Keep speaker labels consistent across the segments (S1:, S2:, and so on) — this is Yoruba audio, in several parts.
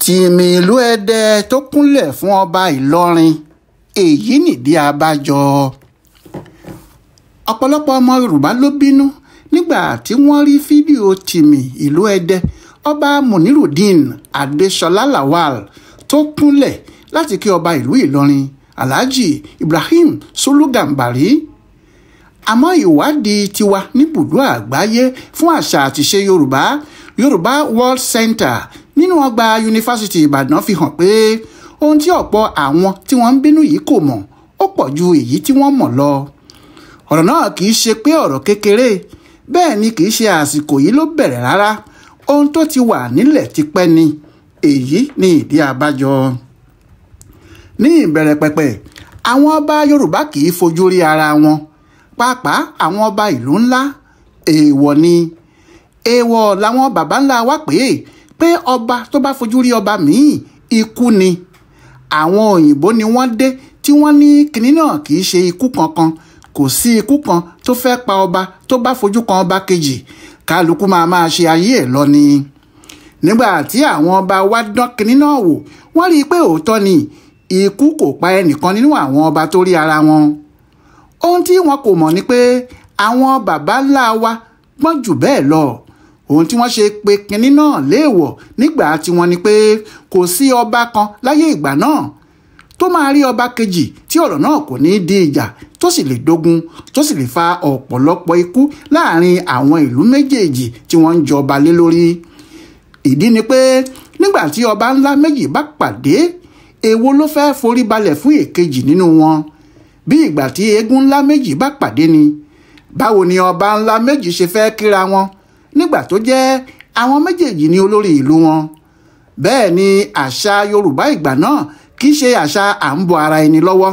S1: Tìmì ìlú Ẹdẹ tó kúnlẹ̀ fún ọba Ìlọrin, èyí nìdí abájọ. Ọ̀pọ̀lọpọ̀ ọmọ Yorùbá ló bínú nígbà tí wọ́n rí fídíò Tìmì ìlú Ẹdẹ ọba Munirudeen Adesola Lawal tó kúnlẹ̀ láti kí ọba ìlú Ìlọrin Alhaji Ibrahim Sulu Gambari. Àmọ́ ìwádìí tiwa níbùdó àgbáyé fún àṣà àtìṣe Yorùbá, Yorùbá World Center nínú ọgbà Yunifásitì Ìbàdàn fi hàn pé ohun tí ọ̀pọ̀ àwọn tí wọ́n ń bínú yìí kò mọ̀ ó pọ̀ ju èyí tí wọ́n mọ̀ lọ. Ọ̀rọ̀ náà kì í ṣe pé ọ̀rọ̀ kékeré, bẹ́ẹ̀ ni kì í ṣe àsìkò yìí ló bẹ̀rẹ̀ rárá. Ohun tó ti wà nílẹ̀ tipẹ́ ni. Èyí ni ìdí abájọ. Ní ìbẹ̀rẹ̀ pẹ̀pẹ̀, àwọn ọba Yorùbá kì í fojú rí ara wọn, pàápàá àwọn ọba ìlú ńlá. Èèwọ̀ ni. Èèwọ̀ làwọn baba ńlá wa pé ọba tó bá fojú rí ọba míì ikú ni. Àwọn òyìnbó ni wọ́n dé tí wọ́n ní kinní náà kì í ṣe ikú kankan. Kò sí ikú kan tó fẹ́ pa ọba tó bá fojú kan ọba kejì. Kálukú máa ṣe ayé ẹ̀ lọ ni. Nígbà tí àwọn ọba wa dán kinní náà wò, wọ́n rí i pé òótọ́ ni, ikú kò pa ẹnìkan nínú àwọn ọba tó rí ara wọn. Ohun tí wọn kò mọ̀ ni pé àwọn baba ńlá wa gbọ́n jù bẹ́ẹ̀ lọ. Ohun tí wọ́n ṣe pé kinní náà léèwọ̀ nígbà tí wọ́n ní pé kò sí ọba kan láyé ìgbà náà tó máa rí ọba kejì tí ọ̀rọ̀ náà kò ní di ìjà tó sì lè dógun tó sì lè fa ọ̀pọ̀lọpọ̀ ikú láàrin àwọn ìlú méjèèjì tí wọ́n ń jọba lé lórí. Ìdí ni pé nígbà tí ọba ńlá méjì bá pàdé, èwo ló fẹ́ forí balẹ̀ fún èkejì nínú wọn? Bí ìgbà tí eégún ńlá méjì bá pàdé ni. Báwo ni ọba ńlá méjì ṣe fẹ́ kíra wọn nígbà tó jẹ́ àwọn méjèèjì ní olórí ìlú wọn? Bẹ́ẹ̀ ni àṣà Yorùbá ìgbà náà kì í ṣe àṣà à ń bọ ara ẹni lọ́wọ́.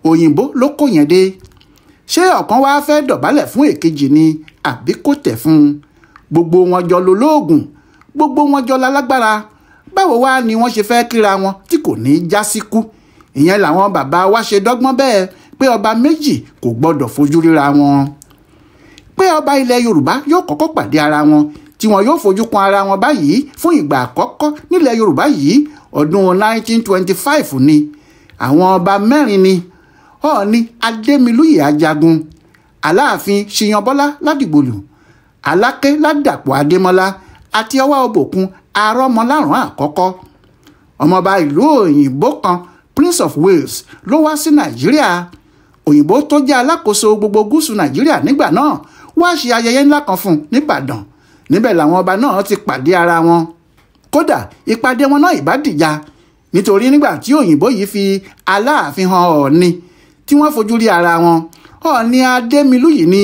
S1: Òyìnbó ló kó yẹn dé. Ṣé ọ̀kan wá fẹ́ dọ̀bálẹ̀ fún èkejì ni àbí kò tẹ̀ fún un? Gbogbo wọn jọ lolóògùn, gbogbo wọn jọ lálágbára. Báwo wá ni wọ́n ṣe fẹ́ kíra wọn tí kò ní í já síkú? Ìyẹn làwọn bàbá wa ṣe dọ́gbọ́n bẹ́ẹ̀ pé ọba méjì kò gbọ́dọ̀ fojú ríra wọn. Pé ọba ilẹ̀ Yorùbá yóò kọ́kọ́ pàdé ara wọn tí wọn yóò fojú kan ara wọn báyìí fún ìgbà àkọ́kọ́ nílẹ̀ Yorùbá yìí ọdún 1925 ni. Àwọn ọba mẹ́rin ni Ọọ̀ni Adémilúyè Ajagun, Aláàfin Ṣìyànbọ́lá Ládìgbòlù, Aláké Ládàpọ̀ Adémọ́lá àti Ọwá Òbòkun Arọ́mọlárùn àkọ́kọ́. Ọmọọba ìlú òyìnbó kan, Prince of Wales, ló wá sí Nàìjíríà. Òyìnbó tó jẹ́ alákòóso gbogbo gúúsù Nàìjíríà nígbà náà wá ṣe ayẹyẹ ńlá kan fún un nìbàdàn. Níbẹ̀ làwọn ọba náà ti pàdé ara wọn. Kódà ìpàdé wọn náà ìbá dìjà, nítorí nígbà tí òyìnbó yìí fi Aláàfin hàn Ọọ̀ni tí wọ́n fojú rí ara wọn, Ọọ̀ni Adémilúyì ni,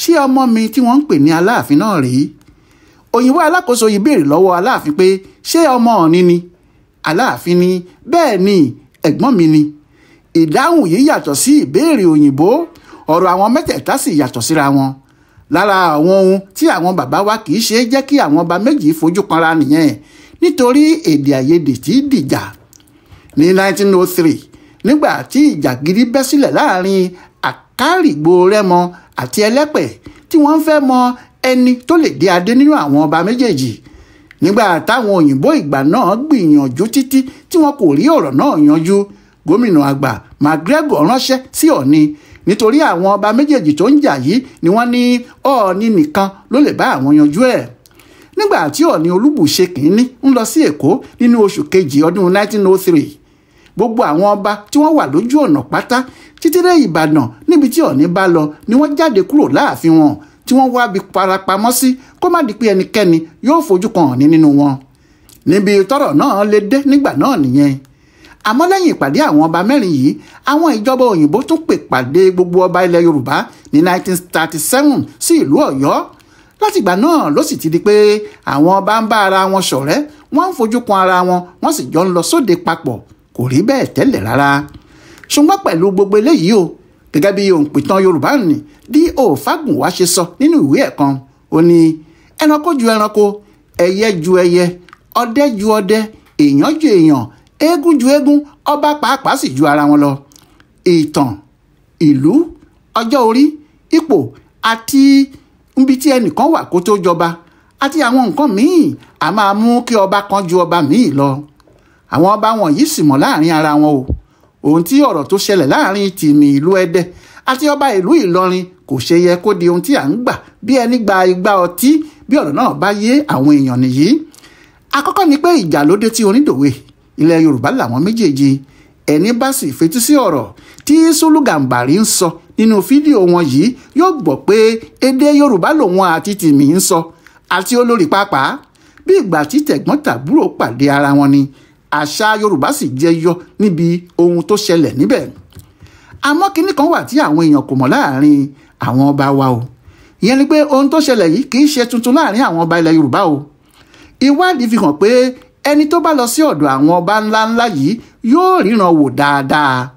S1: ṣé ọmọ mi tí wọ́n ń pè ní Aláàfin náà rèé? Òyìnbó alákòóso yìí béèrè lọ́wọ́ Aláàfin pé ṣé ọmọ Ọọ̀ni ni? Aláàfin ni bẹ́ẹ̀ ni, ẹ̀gbọ́n mi ni. Ìdáhùn yìí yàtọ̀ sí ìbéèrè òyìnbó. Ọ̀rọ̀ àwọn mẹ́tẹ̀ẹ̀ta sì yàtọ̀ síra wọn. Lára àwọn ohun tí àwọn bàbá wa kì í ṣe jẹ́ kí àwọn ọba méjì fojú kanra nìyẹn, nítorí èdè àìyedè tí dìjà. Ní 1903, nígbà tí ìjà gidi bẹ́ sílẹ̀ láàrin Àkárìgbò Rẹ́mọ àti Ẹlẹ́pẹ̀ tí wọ́n fẹ́ mọ ẹni tó lè dé adé nínú àwọn ọba méjèèjì. Nígbà táwọn òyìnbó ìgbà náà gbìyànjú títí tí wọn kò rí ọ̀rọ̀ náà yanjú, gómìnà àgbà MacGregor ránṣẹ́ sí Ọọ̀ni, nítorí àwọn ọba méjèèjì tó ń jà yìí ni wọ́n ní Ọọ̀ni nìkan ló lè bá àwọn yanjú ẹ̀. Nígbà tí Ọọ̀ni Olúbùṣe kìíní ń lọ sí Èkó nínú oṣù kejì ọdún 1903, gbogbo àwọn ọba tí wọ́n wà lójú ọ̀nà pátá títí dé Ìbàdàn níbi tí Ọọ̀ni bá lọ ni wọ́n jáde kúrò láàfin wọn tí wọ́n wá bí parapamọ́ sí kó má di pé ẹnikẹ́ni yóò fojú kan Ọọ̀ni nínú wọn. Níbi tọ́rọ̀ náà lè dé nígbà náà nìyẹn. Àmọ́ lẹ́yìn ìpàdé àwọn ọba mẹ́rin yìí, àwọn ìjọba òyìnbó tún pè pàdé gbogbo ọba ilẹ̀ Yorùbá ní 1937 sí ìlú Ọ̀yọ́. Látìgbà náà ló sì ti di pé àwọn ọba ń bá ara wọn ṣọ̀rẹ́, wọ́n ń fojú kan ara wọn, wọ́n sì jọ ń lọ sóde papọ̀. Kò rí bẹ́ẹ̀ tẹ́lẹ̀ rárá. Ṣùgbọ́n pẹ̀lú gbogbo eléyìí o, gẹ́gẹ́ bí òǹpìtàn Yorùbá ní D.O. Fágúnwà ṣe sọ nínú ìwé ẹ̀ kan, ó ní ẹranko ju ẹranko, ẹyẹ ju ẹyẹ, ọdẹ ju ọdẹ, èèyàn ju èèyàn, eégún ju eégún, ọba pàápàá sì ju ara wọn lọ. Ìtàn, ìlú, ọjọ́ orí, ipò àti níbi tí ẹnìkan wà kó tó jọba àti àwọn nǹkan míì a máa mú kí ọba kan ju ọba míì lọ. Àwọn ọba wọ̀nyí sì mọ̀ láàrin ara wọn o. Ohun tí ọ̀rọ̀ tó ṣẹlẹ̀ láàrin Tìmì ìlú Ẹdẹ àti ọba ìlú Ìlọrin kò ṣe yẹ kó di ohun tí à ń gbà bí ẹni gba igbá ọtí bí ọ̀rọ̀ náà bá yé àwọn èèyàn nìyí. Àkọ́kọ́ ni pé ìjà ló dé tí onídòwe ilẹ̀ Yorùbá làwọn méjèèjì. Ẹni bá sì fetí sí ọ̀rọ̀ tí Sùlù Gàmbàrí ń sọ nínú fídíò wọn yìí yóò gbọ́ pé èdè Yorùbá lòun àti Tìmì ń sọ àti olórí pàápàá. Bí ìgbà tí tẹ̀gbọ́n tàbúrò pàdé ara wọn ni àṣà Yorùbá sì jẹyọ níbi ohun tó ṣẹlẹ̀ níbẹ̀. Àmọ́ kinní kan wà tí àwọn èèyàn kò mọ̀ láàrin àwọn ọba wa o. Ìyẹn ni pé ohun tó ṣẹlẹ̀ yìí kì í ṣe tuntun láàrin àwọn ọba ilẹ̀ Yorùbá o. Ìwádìí fi hàn pé ẹni tó bá lọ sí ọ̀dọ̀ àwọn ọba ńláńlá yìí yóò ríran wò dáadáa.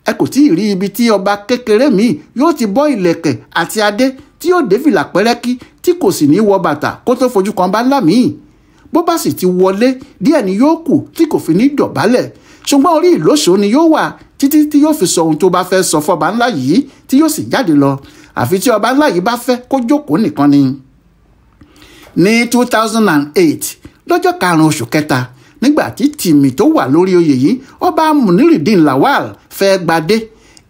S1: Ẹ kò tí ì rí ibi tí ọba kékeré míì yóò ti bọ́ ìlẹ̀kẹ̀ àti adé tí yóò dé fìlà pẹ́rẹ́kí tí kò sì ní wọ bàtà kó tó fojú kan bá ńlá míì. Bó bá sì ti wọlé díẹ̀ ni yóò kù tí kò fi ní dọ̀bálẹ̀, ṣùgbọ́n orí ìlóṣòó ni yóò wà títí tí yóò fi sọ ohun tó bá fẹ́ sọ fọba ńlá yìí tí yóò sì jáde lọ, àfi tí ọba ńlá yìí bá fẹ́ kó jókòó nìkan ni. Ní 2008 lọ́jọ́ karùn-ún oṣù kẹta, nígbà tí Tìmì tó wà lórí oyè yìí ọba Munirudeen Lawal fẹ́ gbadé,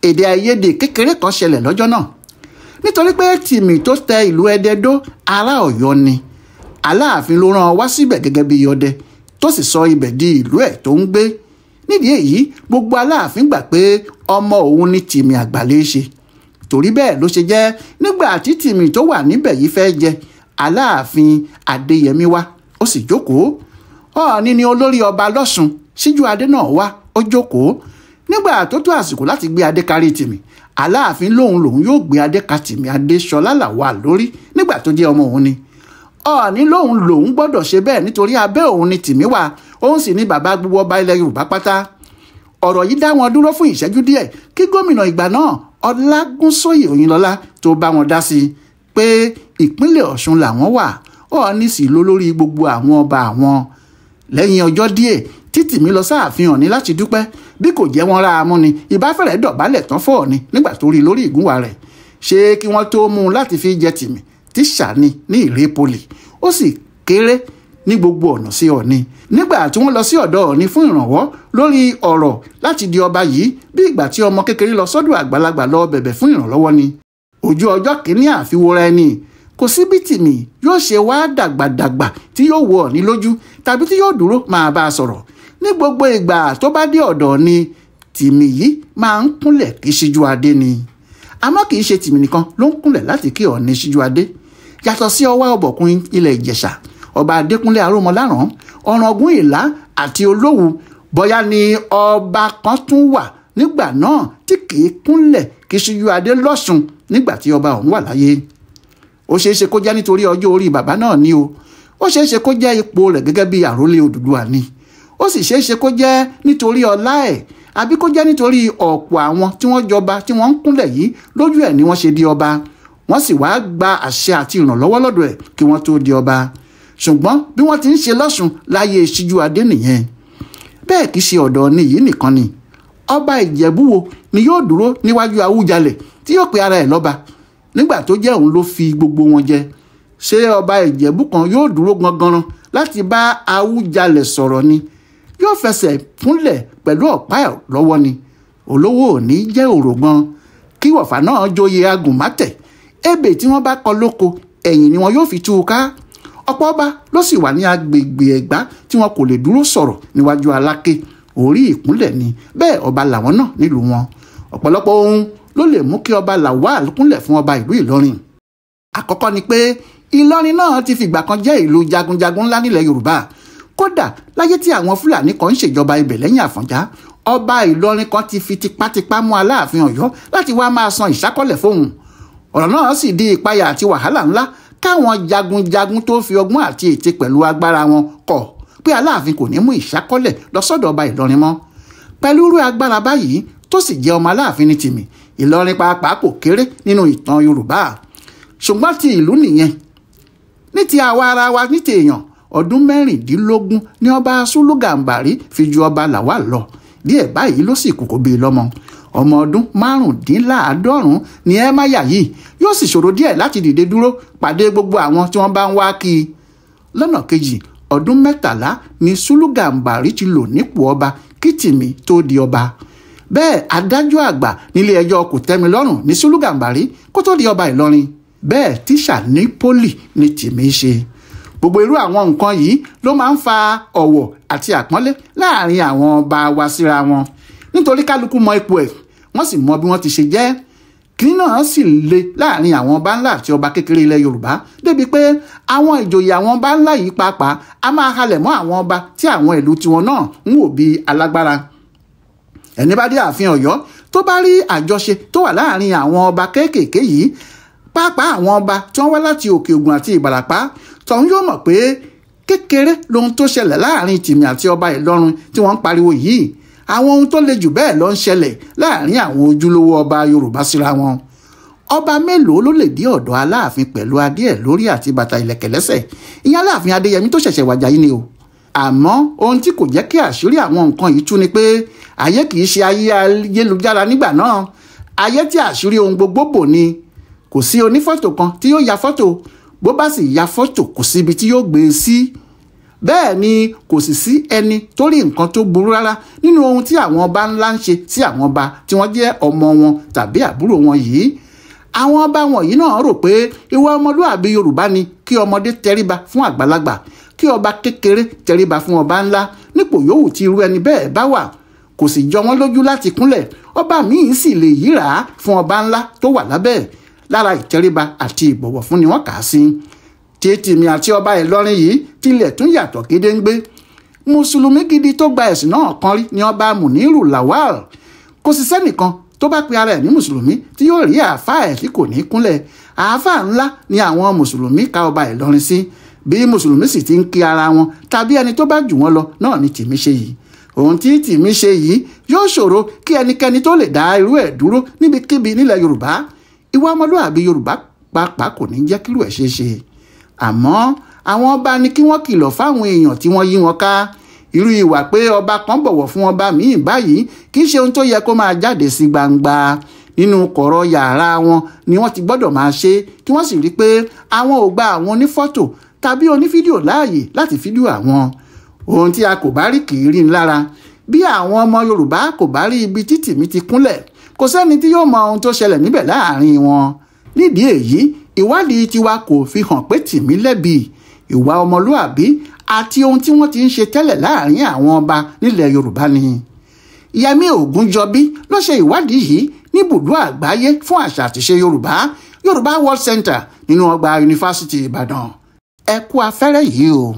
S1: èdè àìyedè kékeré kan ṣẹlẹ̀ lọ́jọ́ náà. Nítorí pé Tìmì tó tẹ ìlú Ẹdẹ dó ará Ọ̀yọ́ ni, Aláàfin ló rán wá síbẹ̀ gẹ́gẹ́ bí ọdẹ tó sì sọ ibẹ̀ di ìlú ẹ̀ tó ń gbé. Nídìí èyí gbogbo Aláàfin gbà pé ọmọ òun ni Tìmì àgbàlẹ̀ ṣe. Torí bẹ́ẹ̀ ló ṣe jẹ́ nígbà tí Tìmì tó wà níbẹ̀ yìí fẹ́ jẹ, Aláàfin Adéyẹmí wá ó sì jókòó. Ọọ̀ni ni olórí ọba lọ́sùn, síjú adé náà wá ó jókòó. Nígbà tó tó àsìkò láti gbé adé kárí Tìmì, Aláàfin lòun lòun yóò gbé adé ka Tìmì Adéṣọlá Lawal lórí nígbà tó jẹ́ ọmọ òun ni. Ọọ̀ni lòun lòun gbọ́dọ̀ ṣe bẹ́ẹ̀ nítorí abẹ́ òun ni Tìmì wà, òun sì ni bàbá gbogbo ọba ilẹ̀ Yorùbá pátá. Ọ̀rọ̀ yìí dá wọn dúró fún ìṣẹ́jú díẹ̀ kí gómìnà ìgbà náà Ọlágúnsóyè Oyinlọ́lá tó bá wọn dá sí i pé ìpínlẹ̀ Ọ̀ṣun làwọn wà, Ọọ̀ni sì ló lórí gbogbo àwọn ọba àwọn. Lẹ́yìn ọjọ́ díẹ̀ tí Tìmì lọ sáàfin Ọọ̀ni láti dúpẹ́, bí kò jẹ́ wọn ra amú ni ìbá fẹ̀rẹ̀ dọ̀bálẹ̀ tán fún Ọọ̀ni nígbà tó rí lórí ìgúnwà rẹ̀. Ṣé kí wọ́n tó mú un láti fi jẹ Tìmì tíṣà ni ní Ìrépolì, ó sì kéré ní gbogbo ọ̀nà sí Ọọ̀ni. Nígbà tí wọ́n lọ sí ọ̀dọ̀ Ọọ̀ni fún ìrànwọ́ lórí ọ̀rọ̀ láti di ọba yìí, bí ìgbà tí ọmọ kékeré lọ sọ́dọ̀ àgbàlagbà lọ bẹ̀bẹ̀ fún ìrànlọ́wọ́ ni. Ojú ọjọ́ kìíní àfiwora ẹni kò sí bí Tìmì yóò ṣe wá dàgbàdàgbà tí yóò wọ Ọọ̀ni lójú tàbí tí yóò dúró máa bá a sọ̀rọ̀. Ní gbogbo ìgbà tó bá dé ọ̀dọ̀ Ọọ̀ni, Tìmì yìí máa ń kúnlẹ̀ kí síjú adé ni. Àmọ́ kì í ṣe Tìmì nìkan ló ń kúnlẹ̀ láti kí Ọọ̀ni síjú adé. Yàtọ̀ sí Ọwá Ọbọ̀kún ilẹ̀ Ìjẹ̀ṣà, ọba Adékúnlé Arómọláràn, Ọ̀ràngún Ìlá àti Olówu, bóyá ni ọba kan tún wà nígbà náà tí kì í kúnlẹ̀ kí síjú adé lọ́sùn nígbà tí ọba ọ̀hún wà láyé. Ó ṣeé ṣe kó jẹ́ nítorí ọjọ́ orí bàbá náà ni o. Ó ṣeé ṣe kó jẹ́ ipò rẹ̀ gẹ́gẹ́ bí àrólé Odùduwà ni. Ó sì ṣeé ṣe kó jẹ́ nítorí ọlá ẹ̀, àbí kó jẹ́ nítorí ọ̀pọ̀ àwọn tí wọ́n jọba tí wọ́n ń kúnlẹ̀ yìí lójú ẹ̀ ni wọ́n ṣe di ọba. Wọ́n sì wá gba àṣẹ àti ìrànlọ́wọ́ lọ́dọ̀ ẹ̀ kí wọ́n tó di ọba. Ṣùgbọ́n bí wọ́n ti ń ṣe lọ́sùn láyé síjú adé nìyẹn. Bẹ́ẹ̀ kì í ṣe ọ̀dọ̀ Ọọ̀ni yìí nìkan ni. Ọba Ìjẹ̀bú wo ni yóò dúró níwájú Awújalẹ̀ tí yóò pe ara ẹ̀ lọ́ba nígbà tó jẹ́ òun ló fi gbogbo wọn jẹ? Ṣé ọba Ìjẹ̀bú kan yóò dúró gangan láti bá Awújalẹ̀ sọ̀rọ̀ ni? Yóò fẹsẹ̀ fúnlẹ̀ pẹ̀lú ọ̀pá ẹ̀ lọ́wọ́ ni. Olówó ò ní jẹ́ òrògan kí wọ̀fà náà joyè agùnmátẹ̀. Ebè tí wọ́n bá kọ lóko ẹ̀yìn ni wọn yóò fi tú u ká. Ọ̀pọ̀ ọba ló sì wà ní agbègbè Ẹ̀gbá tí wọn kò lè dúró sọ̀rọ̀ níwájú Aláké. Orí ìkúnlẹ̀ ni bẹ́ẹ̀ ọba làwọn náà nílùú wọn. Ọ̀pọ̀lọpọ̀ ohun ló lè mú kí ọba Lawal kúnlẹ̀ fún ọba ìlú Ìlọrin. Àkọ́kọ́ ni pé Ìlọrin náà ti fìgbà kan jẹ́ ìlú jagunjagun ńlá nílẹ̀ Yorùbá. Kódà láyé tí àwọn Fúlàní kan ń ṣèjọba ibẹ̀ lẹ́yìn Àfọ̀njá, ọba Ìlọrin kan ti fi tipátipá mú Aláàfin Ọ̀yọ́ láti wá máa san ìṣákọ́lẹ̀ fóun. Ọ̀rọ̀ náà sì di ìpayà àti wàhálà ńlá káwọn jagunjagun tó fi ọgbọ́n àti ète pẹ̀lú agbára wọn kọ̀ pé Aláàfin kò ní mú ìṣákọ́lẹ̀ lọ sọ́dọ̀ ọba Ìlọrin mọ́. Pẹ̀lú irú agbára báyìí tó sì jẹ́ ọmọ Aláàfin ní Tìmì, Ìlọrin pàápàá kò kéré nínú ìtàn Yorùbá. Ṣùgbọ́n ti ìlú nìyẹn. Ní ti àwa ara wa ní ti èèyàn, ọdún 16 ni ọba Sùlù Gàmbàrí fi ju ọba Lawal lọ. Díẹ̀ báyìí ló sì kù kó bí lọ́mọ. Ọmọ ọdún 95 ni Ẹ̀máyà yìí, yóò sì ṣòro díẹ̀ láti dìde dúró pàdé gbogbo àwọn tí wọ́n bá ń wá kí i. Lọ́nà kejì, ọdún 13 ni Sùlù Gàmbàrí ti lò nípò ọba kí Tìmì tó di ọba. Bẹ́ẹ̀ adájọ́ àgbà nílé ẹjọ́ Kòtẹ́milọ́rùn ní Sùlù Gàmbàrí kó tó di ọba Ìlọrin. Bẹ́ẹ̀ tíṣà ní pólì ní Tìmì ṣe. Gbogbo irú àwọn nǹkan yìí ló máa ń fa ọ̀wọ̀ àti àpọ́nlé láàrin àwọn ọba wa síra wọn, nítorí kálukú mọ ipò ẹ̀, wọ́n sì mọ bí wọ́n ti ṣe jẹ́. Kínní náà sì le láàrin àwọn ọba ńlá àti ọba kékeré ilẹ̀ Yorùbá, débi pé àwọn ìjòyè àwọn ọba ńlá yìí pàápàá a máa halẹ̀ mọ́ àwọn ọba tí àwọn ìlú tiwọn náà ń wò bí alágbára. Ẹni bá dé ààfin Ọ̀yọ́ tó bá rí àjọṣe tó wà láàrin àwọn ọba kéékèèké yìí, pàápàá àwọn ọba tí wọ́n wá láti Òkè Ògùn àti Ìbàràpá, tọ̀hún yóò mọ̀ pé kékeré lohun tó ṣẹlẹ̀ láàrin Tìmì àti ọba Ìlọrin tí wọ́n ń pariwo yìí. Àwọn ohun tó le jù bẹ́ẹ̀ lọ ń ṣẹlẹ̀ láàrin àwọn ojúlówó ọba Yorùbá síra wọn. Ọba mélòó ló lè dé ọ̀dọ̀ Aláàfin pẹ̀lú adé ẹ̀ lórí àti bàtà ìlẹ̀kẹ̀ lẹ́sẹ̀? Ìyẹn Aláàfin Adéyẹmí tó ṣẹ̀ṣẹ̀ wàjà yìí ni o. Àmọ́ ohun tí kò jẹ́ kí àṣírí àwọn nǹkan yìí tú ni pé ayé kì í ṣe ayé ayélujára nígbà náà. Ayé tí àṣírí ohun gbogbo bò ni. Kò sí onífọ́tò kan tí yóò ya fọ́tò, bó bá sì ya fọ́tò kò síbi tí yóò gbé e sí. Bẹ́ẹ̀ ni kò sì sí ẹni tó rí nǹkan tó burú rárá nínú ohun tí àwọn ọba ńlá ń ṣe sí àwọn ọba tí wọ́n jẹ́ ọmọ wọn tàbí àbúrò wọn yìí. Àwọn ọba wọ̀nyí náà rò pé ìwà ọmọlúàbí Yorùbá ni kí ọmọdé tẹríba fún àgbàlagbà, kí ọba kékeré tẹríba fún ọba ńlá nípò yòówù tí irú ẹni bẹ́ẹ̀ bá wà. Kò sì jọ wọ́n lójú láti kúnlẹ̀, ọba míì sì lè yíra fún ọba ńlá tó wà lábẹ́. Lára ìtẹríba àti ìbọ̀wọ̀ fún ni wọ́n kà á sí. Tí Tìmì àti ọba Ìlọrin yìí tilẹ̀ tún yàtọ̀ gédéǹgbé. Mùsùlùmí gidi tó gba ẹ̀sìn náà kan rí ni ọba Muniru Lawal. Kò sì sẹ́nìkan tó bá pe ara ẹ̀ ní mùsùlùmí tí yóò rí àáfàá ẹ̀ tí kò ní kúnlẹ̀. Àáfàá ńlá ni àwọn mùsùlùmí ka ọba Ìlọrin sí. Bí mùsùlùmí sì ti ń kí ara wọn tàbí ẹni tó bá jù wọ́n lọ náà ni Tìmì ṣe yìí. Ohun tí Tìmì ṣe yìí yóò ṣòro kí ẹnikẹ́ni tó lè dá irú ẹ̀ dúró níbikíbi nílẹ̀ Yorùbá. Ìwà ọmọlúàbí Yorùbá pàápàá kò ní jẹ́ kírú ẹ̀ ṣeé ṣe. Àmọ́ àwọn ọba ní kí wọ́n kìlọ̀ fáwọn èèyàn tí wọ́n yí wọn ká. Irú ìwà pé ọba kan bọ̀wọ̀ fún ọba míì báyìí kì í ṣe ohun tó yẹ kó máa jáde sí gbangba. Nínú kọ̀rọ̀ yàrá wọn ni wọ́n ti gbọ́dọ̀ máa ṣe, kí wọ́n sì rí pé àwọn ò gba àwọn onífọ́tò tàbí onífídíò láàyè láti fídíò àwọn. Ohun tí a kò bá rí kì í rí ni lára. Bí àwọn ọmọ Yorùbá kò bá rí ibi tí Tìmì ti kúnlẹ̀, kò sẹ́ni tí yóò mọ ohun tó ṣẹlẹ̀ níbẹ̀ láàrin wọn. Nídìí èyí, ìwádìí tiwa kò fi hàn pé Tìmì lẹ́bi. Ìwà ọmọlúàbí àti ohun tí wọ́n ti ń ṣe tẹ́lẹ̀ láàrin àwọn ọba nílẹ̀ Yorùbá ni. Yẹmí Ògúnjọbí ló ṣe ìwádìí yìí ní ibùdó àgbáyé fún àṣà àtìṣe Yorùbá, Yorùbá World Center nínú ọgbà Yunifásítì Ìbàdàn. Ẹ kú afẹ́rẹ́ yìí o.